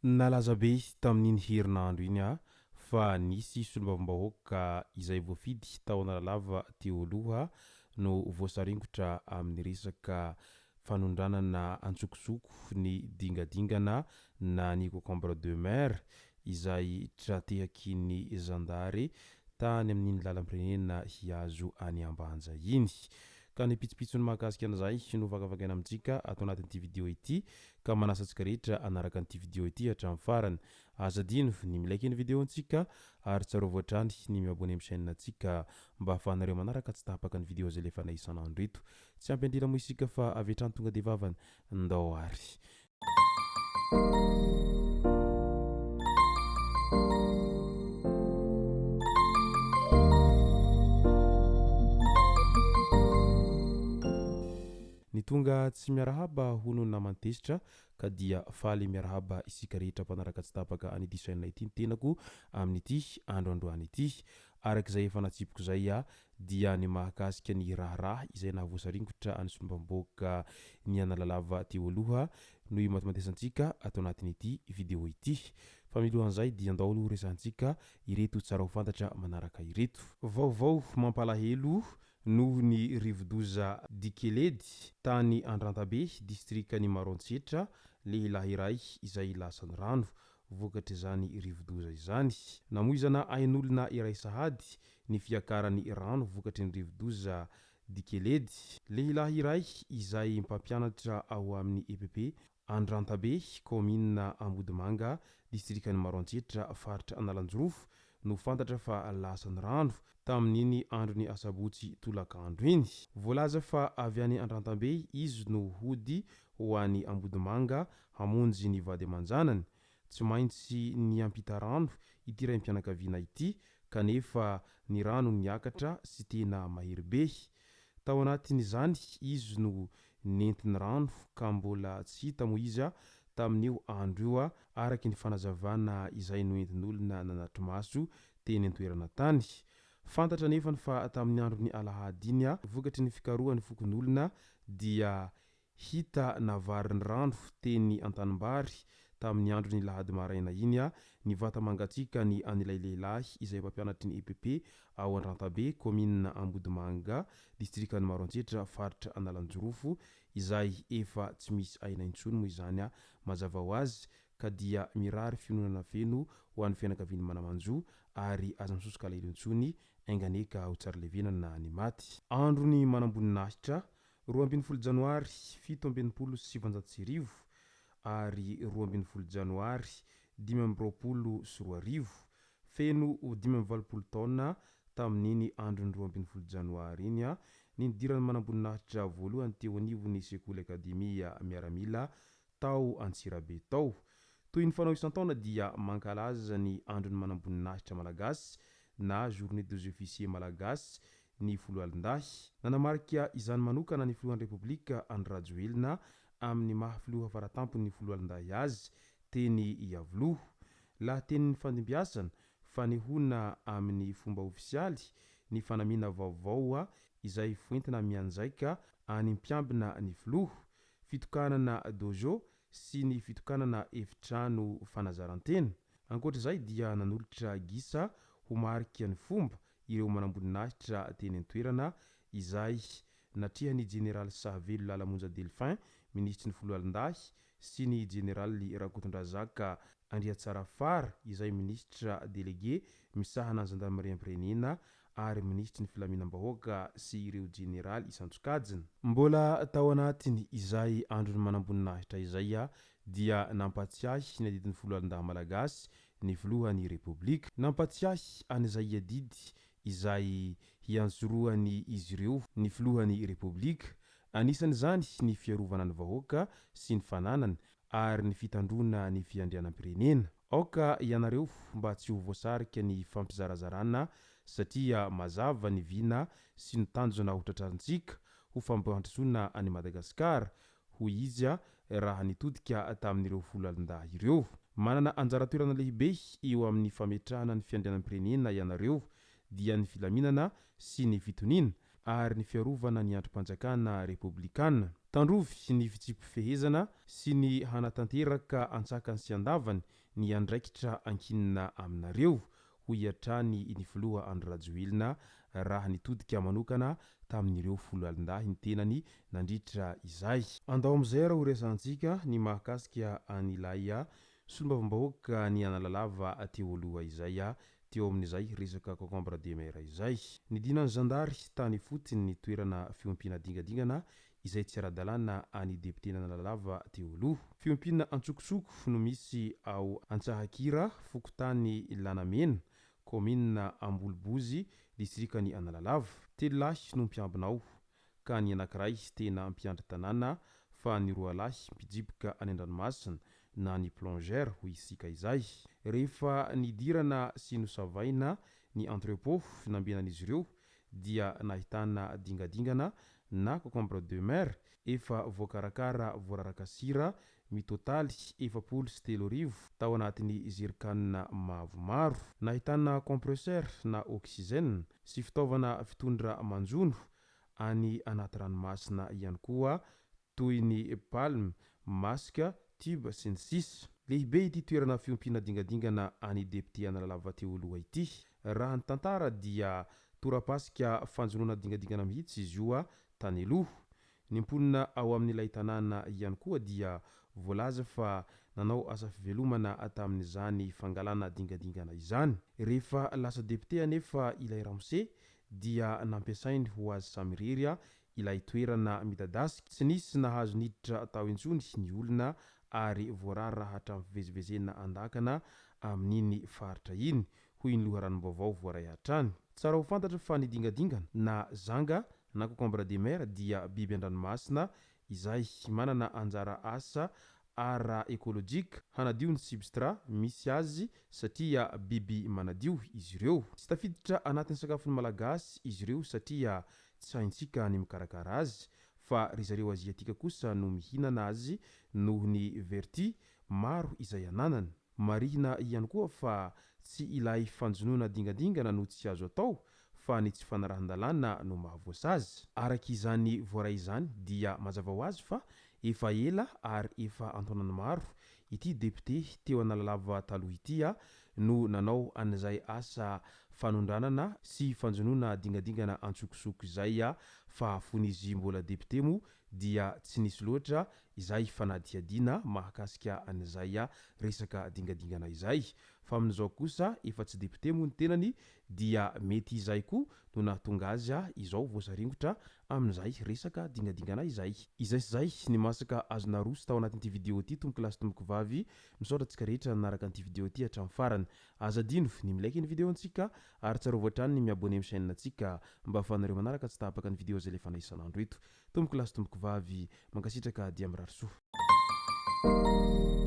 Nalaza be tamin'iny herinandro iny aho fa nisy solombavambahoaka izay voafidy tao Analalava teo aloha no voasaringotra amin'ny resaka fanondranana antsokosoko ny dingadingana na ny concombre de mer izay tra-tehaky ny zandary tany amin'iny lalam-pirenena hihazo an'i Ambanja iny. Ka ny pitsopitsony mahakasika an'izay no vakavakaina amintsika ato anatin'ity video ity ka manasa antsika rehetra hanaraka an'ity video ity hatramin'ny farany. Aza adino ny mi-like ny video antsika ary tsarovy hatrany ny mi-abonner amin'ny chaîne antsika mba ahafahanareo manaraka tsy tapaka ny video izay alefanay isan'andro eto. Tsy ampy andrila moa isika fa avy hatrany tonga dia vavany. Ndao ary. Ny tonga tsy miarahaba hono naman-tezitra ka dia faly miarahaba isika rehetra mpanaraka tsy tapaka an'ity chaîne ity ny tenako amin'ity andro androany ity. Araka izay efa natsipiko izay dia ny mahakasika ny raharaha izay nahavoasaringotra an'i Solombavambahoaka Nianalalava teo aloha no imatimatesantsika ato anatin'ity video ity. Fa milohan'izay dia andao aloha resahantsika ireto tsara ho fantatra manaraka ireto. Vaovao mampalahelo noho ny rivodoza Dikeledi tany Andrantabe, distrikan'i Maroantsetra, lehilahy iray izay lasan'ny rano vokatr'izany rivodoza izany. Namoizana ain'olona iray sahady ny fiakaran'ny rano vokatry ny rivodoza Dikeledi. Lehilahy iray izay mpampianatra ao amin'ny EPP Andrantabe, kaominina Ambodimanga, distrikan'i Maroantsetra, faritra Analanjirofo, no fantatra fa lasan'ny rano tamin'iny andron'ny asabotsy tolakandro iny. Voalaza fa avy any Andrantambe izy no hody ho any Ambodimanga hamonjy ny vady aman-janany. Tsy maintsy niampita rano ity raim-pianakaviana ity kanefa ny rano niakatra sy tena mahery be. Tao anatin'izany izy no nentin'ny rano ka mbola tsy hita moa izy tamin'io andro io araka ny fanazavana izay noentin'olona nanatri-maso teny an-toerana tany. Fantatra anefa fa tamin'ny andron'ny alahady iny vokatry ny fikarohan'ny fokonolona dia Hita navarin'ny rano teny an-tanimbary tamin'ny andron'ny lahady maraina iny ny vata mangatsiakany an'ilay lehilahy izay mpampianatry ny EPP ao Andrantabe, kaominina Ambodimanga, distrikan'i Maroantsetra, faritra Analanjirofo, izay efa tsy misy aina intsony moa izany mazava ho azy ka dia mirary fiononana feno ho an'ny fianakavian'ny mana-manjo ary aza misosoka alahelo intsony enga anie ka ho tsara levenana ny maty. Andron'ny manamboninahitra 12 janoary 1967 ary 12 janoary 2025, feno 85 taona tamin'iny andron'ny 12 janoary iny ny nidiran'ny manamboninahitra voalohany teo anivon'ny sekoly Akademia Miaramila tao Antsirabe tao. Toy ny fanao isan-taona dia mankalaza ny andron'ny manamboninahitra malagasy na Journée des officiers malagasy ny foloalindahy. Nanamarika izany manokana ny filohan'ny Repoblika Andry Rajoelina amin'ny maha filoha faratampon'ny foloalindahy azy teny Iavoloha. Lahatenin'ny fandimbiasana, fanehoana amin'ny fomba ofisialy ny fanamiana vaovao izay foentina mianjaika any mpiambina ny filoha. fitokanana dojo sy ny fitokanana efitrano fanazaran-tena. Ankoatra izay dia nanolotra gisa ho marika ny fomba ireo manamboninahitra teny an-toerana izay natrehan'ny Jeneraly Sahavelo Lala Monja Delphin, minisitry ny Foloalindahy sy ny Jeneraly Rakotondrazaka Andriatsarafara izay minisitra delege misahana ny zandarimariam-pirenena ary minisitry ny filaminam-bahoaka sy ireo jeneraly isan-tsokajiny. Mbola tao anatiny izay andron'ny manamboninahitra izay dia nampatsiahy ny adidin'ny foloalindahy malagasy ny filohan'ny Repoblika. Nampatsiahy an'izay adidy izay hiantsorohan'ny izy ireo ny filohan'ny Repoblika. Anisan'izany ny fiarovana ny vahoaka sy ny fananany ary ny fitandroana ny fiandrianam-pirenena. Aoka ianareo mba tsy ho voasarika ny fifampizarazarana satria mazava ny vina sy ny tanjona ho tratrarintsika ho fampandrosoana an'i Madagasikara, hoy izy raha nitodika tamin'ireo foloalindahy ireo. Manana anjara toerana lehibe eo amin'ny fametrahana ny fiandrianam-pirenena ianareo dia ny filaminana sy ny fitoniana ary ny fiarovana ny andrim-panjakana repoblikana. Tandrovy ny fitsipi-pifehezana sy ny hanatanteraka antsakany sy andavany ny andraikitra ankinina aminareo, hoy hatrany ny filoha Andry Rajoelina raha nitodika manokana tamin'ireo foloalindahy ny tenany nandritra izay. Andao amin'izay ary horesahantsika ny mahakasika an'ilay solombavambahoaka ny Analalava teo aloha izay teo amin'izay resaka concombre de mer izay. Nidinan'ny zandary tany ifotony ny toerana fiompiana dingadingana izay tsy ara-dalàna any depioten'Analalava teo aloha. Fiompiana antsokosoko no misy ao Antsahakira, fokontany Lanamena, kaominina Ambolobozy, distrikan'i Analalava. Telo lahy no mpiambina ao, ka ny anankiray tena mpiandry tanàna fa ny roalahy mpijiboka any an-dranomasina na ny plongeur hoy isika izay. Rehefa nidirana sy nosavaina ny entrepot nambenan'izy ireo dia nahitana dingadingana na concombre de mer efa voakarakara voararaka sira mitotaly 3040 tao anatin'ny zerikanina mavomaro. Nahitana compresseur na oxygène sy fitaovana fitondra manjono any anaty ranomasina ihany koa toy ny palme, masque, tube sy ny sisa. Lehibe ity toerana fiompiana dingadingana any depiote Analalava teo aloha ity. Raha ny tantara dia torapasika fanjonoana dingadingana mihitsy izy io tany aloha. Ny mponina ao amin'ilay tanàna ihany koa dia voalaza fa nanao asa fivelomana tamin'izany fangalana dingadingana izany. Rehefa lasa depiote anefa ilay ramose dia nampiasainy ho azy samirery ilay toerana midadasika. Tsy nisy nahazo niditra tao intsony ny olona ary voarara hatramin'ny fivezivezena an-dakana amin'iny faritra iny, hoy ny loharanom-baovao voaray hatrany. Tsara ho fantatra fa ny dingadingana na zanga na concombre de mer dia biby an-dranomasina izay manana anjara asa ara-ekolojika hanadio ny substrat misy azy satria biby manadio izy ireo. Tsy tafiditra anatin'ny sakafon'ny Malagasy izy ireo satria tsy haintsika ny mikarakara azy fa ry zareo Aziatika kosa no mihinana azy noho ny vertu maro izay ananany. Marihina ihany koa fa tsy ilay fanjonoana dingadingana no tsy azo atao fa ny tsy fanarahan-dalàna no mahavoasazy. Araka izany voaray izany dia mazava ho azy fa efa ela ary efa an-taonany maro ity depiote teo Analalava taloha ity no nanao an'izay asa fanondranana sy fanjonoana dingadingana antsokosoko izay fa fony izy mbola depiote moa dia tsy nisy loatra izay fanadihadiana mahakasika an'izay resaka dingadingana izay fa amin'izao kosa efa tsy depiote moa ny tenany dia mety izay koa no nahatonga azy izao voasaringotra amin'izay resaka dingadingana izay. Izay sy izay ny masaka azo naroso tao anatin'ity video ity tompoko lahy sy tompoko vavy, misaotra antsika rehetra nanaraka an'ity video ity hatramin'ny farany. Aza adino ny mi-like ny video antsika ary tsarovy hatrany ny mi-abonner amin'ny chaîne antsika mba ahafahanareo manaraka tsy tapaka ny video izay alefanay isan'andro eto. Tompoko lahy sy tompoko vavy, mankasitraka dia mirary soa.